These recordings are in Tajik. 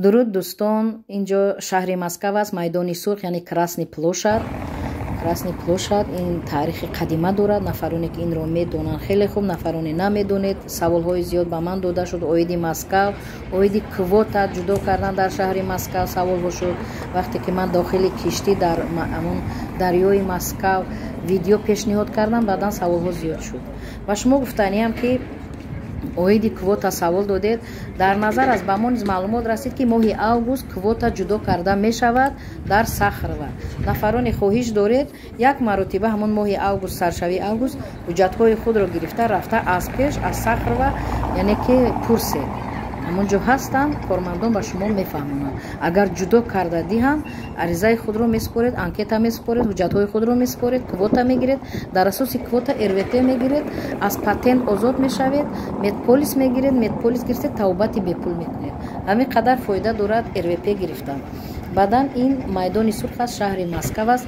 Дуруд, дӯстон, инҷо шаҳри Москав аст, майдони Сурх, яъне Красный площадь. Красный площадь ин таърихи қадима дорад. Нафароне ки инро медонанд, хеле хуб, нафароне намедонед, саволҳои зиёд ба ман дода шуд оиди Москав, оиди квота ҷудо кардан дар шаҳри Москав саволҳо шуд. Вақте ки ман дохили киштӣ дар ҳамон дарёи Москав видео пешниҳод кардам, баъдан саволҳо зиёд шуд. Ва шумо гуфтаниам, ки оиди квота савол додед, дар назар аст, ба мо низ маълумот расид, ки моҳи август квота ҷудо карда мешавад дар Сахарова. Нафароне хоҳиш доред, як маротиба ҳамон моҳи август, саршавии август, ҳуҷҷатҳои худро гирифта рафта, аз пеш аз Сахарова, яъне ки пурсед, ҳамон ҷо ҳастанд кормандон, ба шумо мефаҳмонанд. Агар ҷудо карда диҳанд, аризаи худро месупоред, анкета месупоред, ҳуҷҷатҳои худро месупоред, квота мегиред, дар асоси квота РВП мегиред, аз патент озод мешавед, медполис мегиред, медполис гирифтед, тавбати бепул мекунед. Ҳамин қадар фоида дорад РВП гирифтан. Баъдан ин майдони Сурх аст, шаҳри Москав аст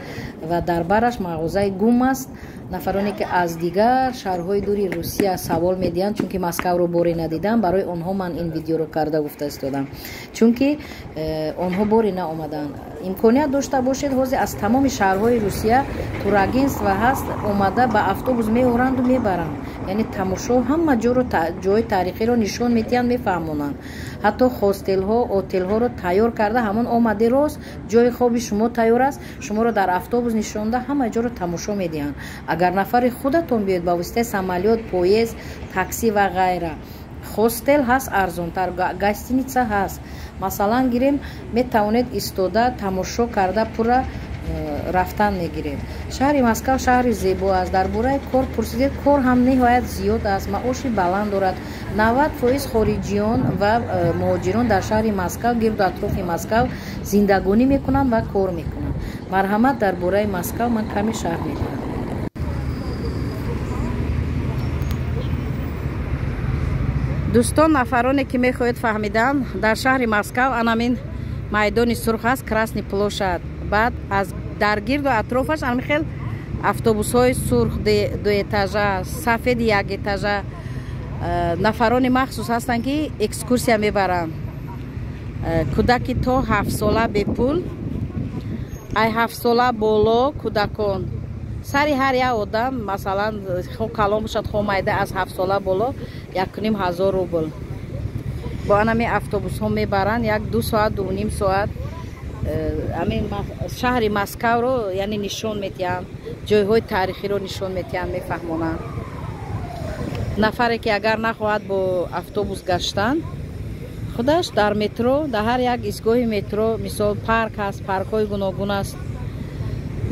ва дар бараш мағозаи ГУМ аст. Нафароне ки аз дигар шаҳрҳои дури Русия савол медиҳанд, чунки Москавро боре надидам, барои онҳо ман ин видеоро карда гуфта истодам, чунки онҳо боре наомаданд. Имконият дошта бошед, ҳозир аз тамоми шаҳрҳои Русия турагентство ҳаст, омада ба автобус меоранду мебаранд, яъне тамошо ҳама ҷоро, ҷои таърихиро нишон медиҳанд, мефаҳмонанд. Ҳатто хостелҳо, отелҳоро тайёр карда, ҳамон омаде рост ҷои хоби шумо тайёр аст, шуморо дар автобус нишонда ҳама ҷоро тамошо медиҳанд. Агар нафари худатон биёед ба воситаи самолёт, поезд, такси ва ғайра, хостел ҳаст арзонтар, гостиница ҳаст. Масалан гирем, метавонед истода тамошо карда пурра рафтан мегиред. Шаҳри Москав шаҳри зебо аст. Дар бораи кор пурсидед, кор ҳам ниҳоят зиёд аст, маоши баланд дорад. 90% хориҷиён ва муҳоҷирон дар шаҳри Москав, гирду атрофи Москав зиндагонӣ мекунанд ва кор мекунанд. Марҳамат, дар бораи Москав ман каме шарҳ медиҳам. Дӯстон, нафароне ки мехоҳед фаҳмидан, дар шаҳри Москав анамин майдони Сурх аст, Красный площадь. Баъд аз дар гирду атрофаш ҳамин хел автобусҳои сурх дуэтажа, сафеди якэтажа, нафарони махсус ҳастанд, ки экскурсия мебаранд. Кӯдаки то 7-сола бепул, ай 7-сола боло кӯдакон сари ҳар як одам, масалан, хо калон бошад, хо майда, аз 7-сола боло 1500 рубл. Бо анами автобусҳо мебаранд як 2 соат, 2.5 соат, ҳамин шаҳри Москавро, яъне нишон медиҳанд, ҷойҳои таърихиро нишон медиҳанд, мефаҳмонанд. Нафаре ки агар нахоҳад бо автобус гаштан, худаш дар метро, дар ҳар як истгоҳи метро, мисол, парк ҳаст, паркҳои гуногун аст,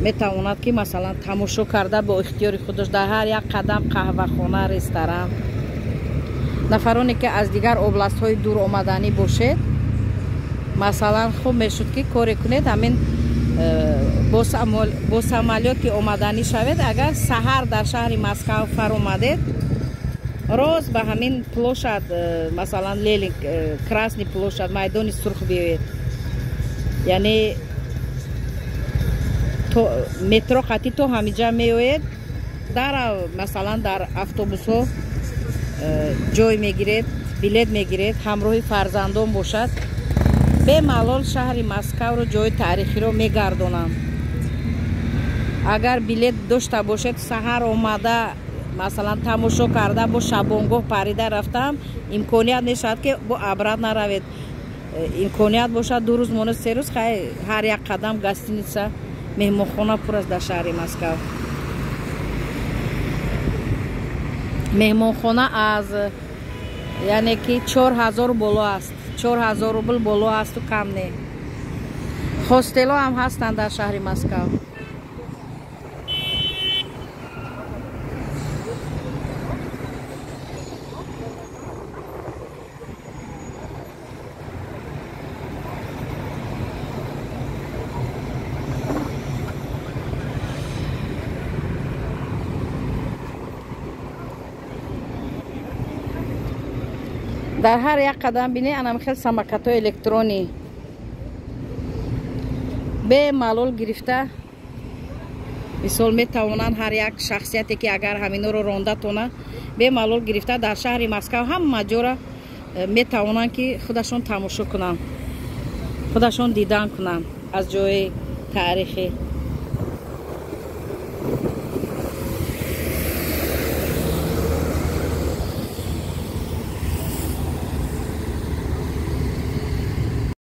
метавонад ки масалан тамошо карда бо ихтиёри худаш, дар ҳар як қадам қаҳвахона, ресторан. Нафароне ки аз дигар областҳои дур омаданӣ бошед, масалан, хуб мешуд ки коре кунед, ҳамин бо самолёт ки омаданӣ шавед, агар саҳар дар шаҳри Москав фаромадед, рост ба ҳамин площадь, масалан, Ленин, Красный площадь, майдони Сурх биёед, яъне метро қатӣ то ҳамиҷа меоед, дар масалан дар автобусҳо ҷой мегиред, билет мегиред, ҳамроҳи фарзандон бошад, бемалол шаҳри Москавро, ҷои таърихиро мегардонанд. Агар билет дошта бошед, саҳар омада, масалан, тамошо карда, бо шабонгоҳ парида рафтам имконият мешавад, ки бо обратно наравед. Имконият бошад, 2 рӯз монед, 3 рӯз, хай, ҳар як қадам гостиница, меҳмонхона пур аст дар шаҳри Москав. Меҳмонхона аз, яъне ки, 4000 боло аст, 4000 рубл боло асту кам не. Хостело ҳам ҳастанд дар шаҳри Москав. Дар ҳар як қадам бинед, анам хел самокатҳои электронӣ, бемалол гирифта, мисол, метавонанд ҳар як шахсияте ки агар ҳаминҳоро ронда тона, бемалол гирифта дар шаҳри Москав ҳама ҷора метавонанд ки худашон тамошо кунанд. Худашон дидан кунанд аз ҷои таърихӣ.